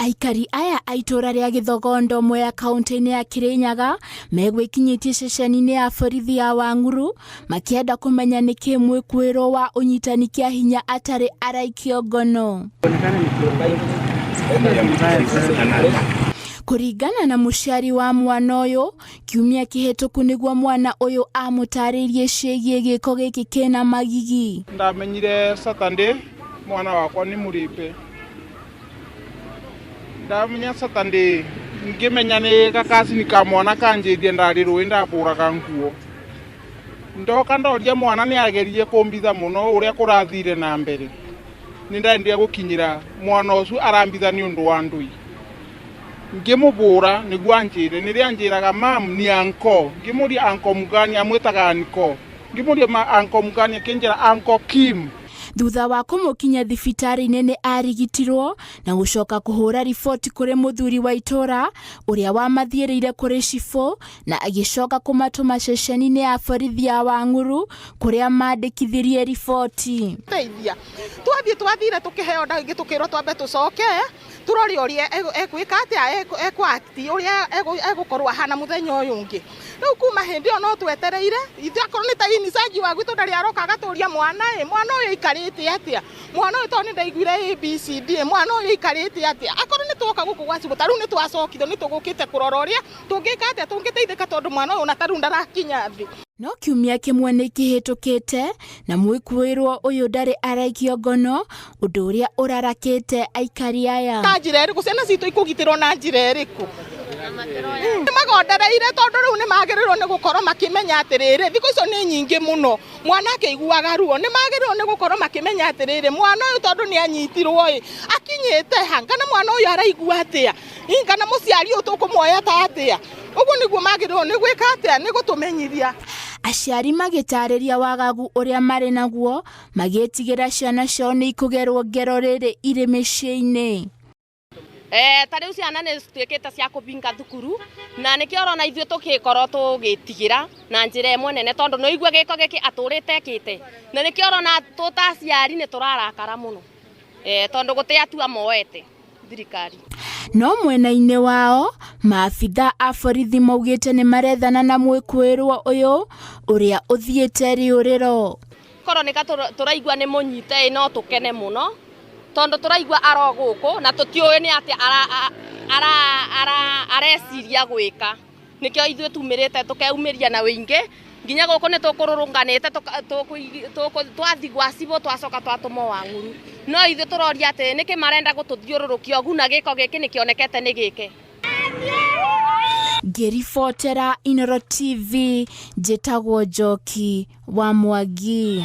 Aikari aya a itũũra rĩa Gĩthogondo Mwea kaũntĩ-inĩ ya Kĩrĩnyaga megwĩkinyĩtie ceceni-inĩ ya borithi ya Wang'uru makĩenda kũmenya nĩkĩ mwĩkũĩrwo wa ũnyitani kĩa hinya atarĩ araikio ngono. Kũringana na mũciari wa mwana ũyũ, kiumia kĩhĩtũku nĩguo mwana ũyũ amũtarĩirie ciĩgiĩ gĩko gĩkĩ kĩna magigi. Ndamenyire Saturday mwana wakwa nĩ mũrĩpe. Ndamenya Saturday ngĩmenya nĩ gakacini ka mwana kanjĩtie ndarĩ rũĩ ndabũraga nguo. Ndoka ndoria mwana nĩ agerie kũmbitha mũno ũrĩa kũrathire na mbere. Nĩ ndendire gũkinyĩra mwana ũcio arambitha nĩ ũndũ wa ndũi. Ngĩmũbũra nĩguo anjĩre nĩrĩa anjĩraga mam ni anko. Ngĩmũria anko mgani amwĩtaga anko. Ngĩmũria ma anko mgani akĩnjĩra anko Kim. Thutha wa kũmũkinya thibitarĩ-inĩ nĩ arigitirwo na gũcoka kũhũra riboti kũrĩ mũthuri wa itũra ũrĩa wamathiĩrĩire kũrĩ cibũ na agĩcoka kũmatũma ceceni-inĩ ya borithi ya Wang'uru kũrĩa mandĩkithirie riboti. Teithia. Twathiĩ twathire tũkĩheo ndawa ingĩ tũkĩrwo twambe tũcoke tũrore ũrĩa egwĩka atĩa ekũ-act ũrĩa egũkorwo ahana mũthenya ũyũ ũngĩ. Rĩu kuma hĩndĩ ĩyo no twetereire ithuĩ akorwo nĩ ta inicaji wa gwitũ ndarĩ aroka agatũria mwana ĩ mwana ũyũ aikarĩte atĩa mwana ũyũ tondũ nĩ ndaiguire ABCD mwana ũyũ aikarĩte atĩa akorwo nĩ twoka gũkũ gwa cibũ ta rĩu nĩ twacokire nĩ tũgũkĩte kũrora ũrĩa tũngĩka atĩa tũngĩteithĩka tondũ mwana ũyũ ona ta rĩu ndarakinya thĩ. No kiumia kĩmwe nĩ kĩhĩtũkĩte na mwĩkũĩrwo ũyũ ndarĩ araikio ngono, ũndũ ũrĩa ũrarakĩte aikari aya. Na njĩra ĩrĩkũ ciana citũ ikũgitĩrwo na njĩra ĩrĩkũ? Nĩ magondereire tondũ rĩu nĩ magĩrĩirwo nĩ gũkorwo makĩmenya atĩrĩrĩ, thikũ icio nĩ nyingĩ mũno mwana akĩiguaga ruo, nĩ magĩrĩirwo nĩ gũkorwo makĩmenya atĩrĩrĩ, mwana ũyũ tondũ nĩ anyitirwo ĩ, akinyĩte ha, kana mwana ũyũ araigua atĩa, kana mũciari ũyũ tũkũmuoya ta atĩa. Ũguo nĩguo magĩrĩirwo nĩ gwĩka atĩa, nĩ gũtũmenyithia. Aciari magĩtarĩria wagagu ũrĩa marĩ naguo, magĩtigĩra ciana ciao nĩ ikũgerwo ngero rĩrĩ irĩ mĩciĩ-inĩ. Eh, ta rĩu ciana nĩ cituĩkĩte cia kũbinga thukuru na nĩkĩo ũrona ithuĩ tũgĩkorwo tũgĩtigĩra na njĩra ĩmwe nene tondũ nĩ ũigua gĩko gĩkĩ atũrĩte ekĩte na nĩkĩo ũrona tũ ta aciari nĩ tũrarakara mũno eh, tondũ gũtĩ atua moete thirikari. No mwena-inĩ wao, maabitha a borithi maugĩte nĩ marethana na mwĩkũĩrwo ũyũ ũrĩa ũthiĩte rĩũrĩro. Korwo nĩ tũraigua nĩ mũnyite ĩ no tũkene mũno tondũ tũraigua aro gũkũ na tũtiũĩ nĩ atĩa areciria gwĩka. Nĩkĩo ithuĩ tumĩrĩte tũkeumĩria na wĩingĩ nginya gũkũ nĩ tũkũrũrũnganĩte twathi gwa cibũ twacoka twatũmwo Wang'uru. No ithuĩ tũroria atĩ nĩkĩ marenda gũtũthiũrũrũkia ũguo na gĩko gĩkĩ nĩ kĩonekete nĩ gĩke. Ngĩribotera Inooro TV, njĩtagwo Njoki wa Mwangi.